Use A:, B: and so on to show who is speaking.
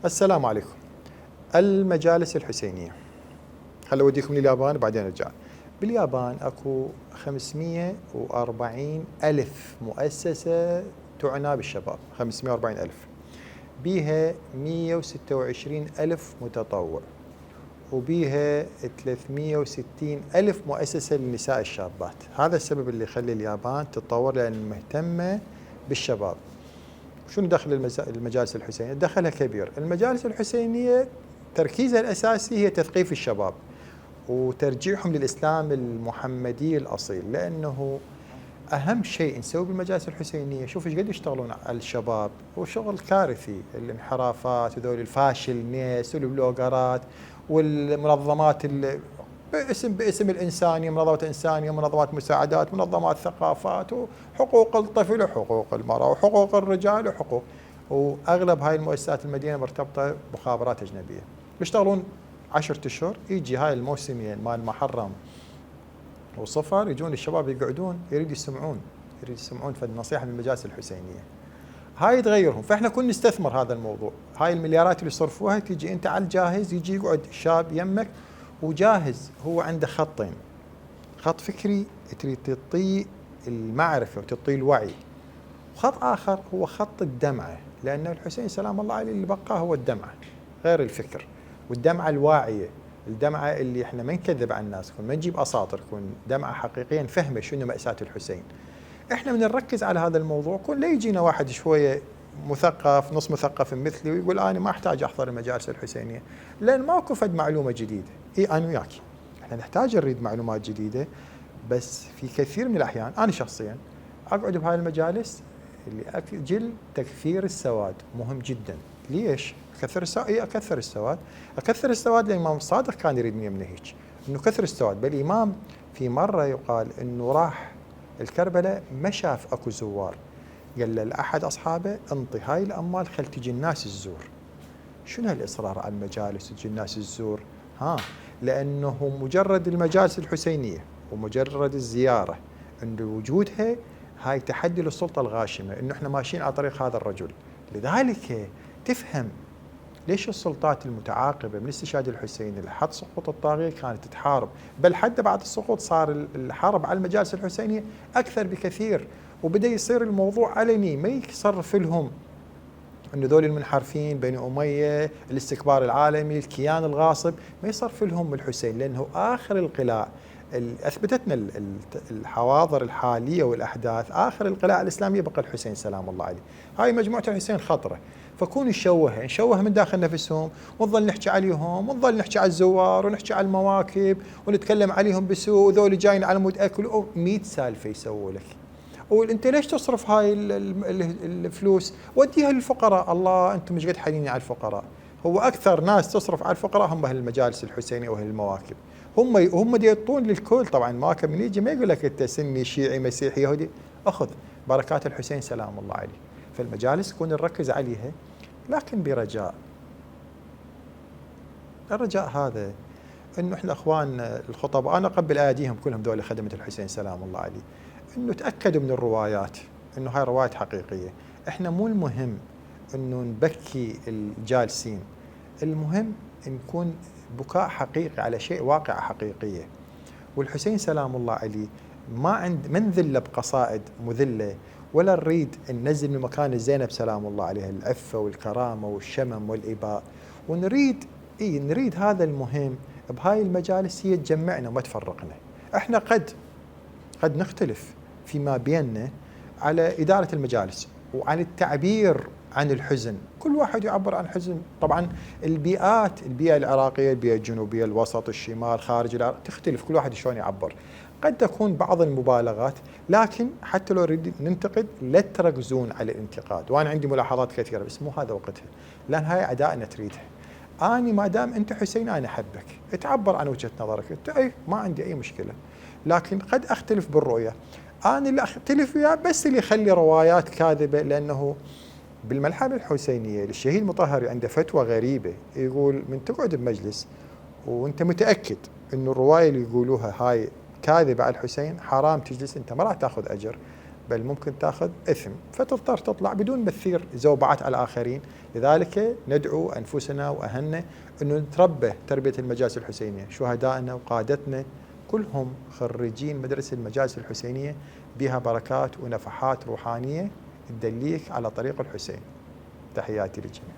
A: السلام عليكم. المجالس الحسينية، هلا أوديكم لليابان بعدين أرجع. باليابان أكو 540 ألف مؤسسة تعنى بالشباب، 540 ألف، بيها 126 ألف متطوع، وبيها 360 ألف مؤسسة للنساء الشابات. هذا السبب اللي يخلي اليابان تتطور، لأن مهتمة بالشباب. شنو دخل المجالس الحسينية؟ دخلها كبير. المجالس الحسينية تركيزها الأساسي هي تثقيف الشباب وترجيعهم للإسلام المحمدي الأصيل، لأنه أهم شيء نسوي بالمجالس الحسينية، شوف ايش قد يشتغلون على الشباب، وشغل كارثي، الانحرافات وذول الفاشل ناس والبلوجرات والمنظمات باسم الإنسانية، منظمات إنسانية، منظمات مساعدات، منظمات ثقافات، وحقوق الطفل وحقوق المرأة وحقوق الرجال وأغلب هاي المؤسسات المدينة مرتبطة بمخابرات أجنبية. يشتغلون 10 أشهر، يجي هاي الموسمين مال محرم وصفر، يجون الشباب يقعدون يريد يسمعون في النصيحة من المجالس الحسينية، هاي تغيرهم. فاحنا كنا نستثمر هذا الموضوع، هاي المليارات اللي صرفوها تيجي انت على الجاهز، يجي يقعد شاب يمك وجاهز، هو عنده خطين: خط فكري تريد تعطيه المعرفة وتعطيه الوعي، وخط آخر هو خط الدمعة، لأن الحسين سلام الله عليه اللي بقاه هو الدمعة غير الفكر، والدمعة الواعية، الدمعة اللي احنا ما نكذب على الناس، ما نجيب أساطر، كون دمعة حقيقية نفهمه شنو مأساة الحسين. احنا من نركز على هذا الموضوع، كون لا يجينا واحد شوية مثقف نص مثقف مثلي ويقول أنا ما أحتاج أحضر المجالس الحسينية، لأن ماكو فد معلومة جديدة. أنا وياك احنا نحتاج نريد معلومات جديدة، بس في كثير من الأحيان أنا شخصيا أقعد بهاي المجالس اللي أجل تكثير السواد مهم جدا. ليش؟ أكثر السواد؟ أكثر السواد لأن الإمام الصادق كان يريد من يمنه هيك، إنه كثر السواد. بل الإمام في مرة يقال إنه راح الكربلاء ما شاف أكو زوار، قال له لأحد أصحابه انطي هاي الأموال خل تجي الناس الزور. شنو هالإصرار على المجالس وتجي الناس الزور؟ لأنه مجرد المجالس الحسينية ومجرد الزيارة عند وجودها هاي تحدي للسلطة الغاشمة، إنه إحنا ماشيين على طريق هذا الرجل. لذلك تفهم ليش السلطات المتعاقبة من استشهاد الحسين لحد سقوط الطاغية كانت تحارب، بل حتى بعد السقوط صار الحرب على المجالس الحسينية أكثر بكثير، وبدأ يصير الموضوع علني، ما يصرف لهم أن ذول المنحرفين بني أمية، الاستكبار العالمي، الكيان الغاصب، ما يصرف لهم الحسين، لأنه آخر القلاع أثبتتنا الحواضر الحالية والأحداث، آخر القلاع الإسلامية بقى الحسين سلام الله عليه. هاي مجموعة الحسين خطرة، فكون نشوه من داخل نفسهم، ونظل نحكي عليهم، ونظل نحكي على الزوار، ونحكي على المواكب، ونتكلم عليهم بسوء، وذول جايين على مود أكل، 100 سالفة يسووا لك. وانت ليش تصرف هاي الفلوس؟ وديها للفقراء. الله انتم مش قد حنيني على الفقراء. هو اكثر ناس تصرف على الفقراء هم اهل المجالس الحسينيه واهل المواكب، هم دي يعطون للكل. طبعا المواكب من يجي ما يقول لك انت سني شيعي مسيحي يهودي، اخذ بركات الحسين سلام الله عليه. فالمجالس كون نركز عليها، لكن برجاء. الرجاء هذا انه احنا اخوان الخطباء، انا اقبل اياديهم كلهم دول خدمه الحسين سلام الله عليه، انه تاكدوا من الروايات، انه هاي روايات حقيقيه. احنا مو المهم انه نبكي الجالسين، المهم نكون بكاء حقيقي على شيء واقعة حقيقية. والحسين سلام الله عليه ما نذله بقصائد مذله، ولا نريد ننزل من مكان زينب سلام الله عليها العفة والكرامة والشمم والإباء، ونريد نريد هذا المهم بهاي المجالس هي تجمعنا وما تفرقنا. احنا قد نختلف فيما بيننا على إدارة المجالس وعن التعبير عن الحزن، كل واحد يعبر عن حزن. طبعا البيئة العراقية، البيئة الجنوبية، الوسط، الشمال، خارج العراق تختلف، كل واحد شلون يعبر. قد تكون بعض المبالغات، لكن حتى لو نريد ننتقد لا تركزون على الانتقاد، وانا عندي ملاحظات كثيرة بس مو هذا وقتها، لان هاي اعدائنا تريدها. اني ما دام انت حسين انا احبك، تعبر عن وجهة نظرك انت، ما عندي اي مشكلة، لكن قد اختلف بالرؤية. انا اللي اختلف وياه بس اللي يخلي روايات كاذبة، لانه بالملحمة الحسينية للشهيد المطهري عنده فتوى غريبة، يقول من تقعد بمجلس وانت متأكد انه الرواية اللي يقولوها هاي كاذبة على الحسين، حرام تجلس، انت ما راح تاخذ اجر، بل ممكن تأخذ إثم، فتضطر تطلع بدون مثير زوبعات على الآخرين. لذلك ندعو أنفسنا وأهلنا أنه نتربى تربية المجالس الحسينية. شهدائنا وقادتنا كلهم خريجين مدرسة المجالس الحسينية، بها بركات ونفحات روحانية تدليك على طريق الحسين. تحياتي للجميع.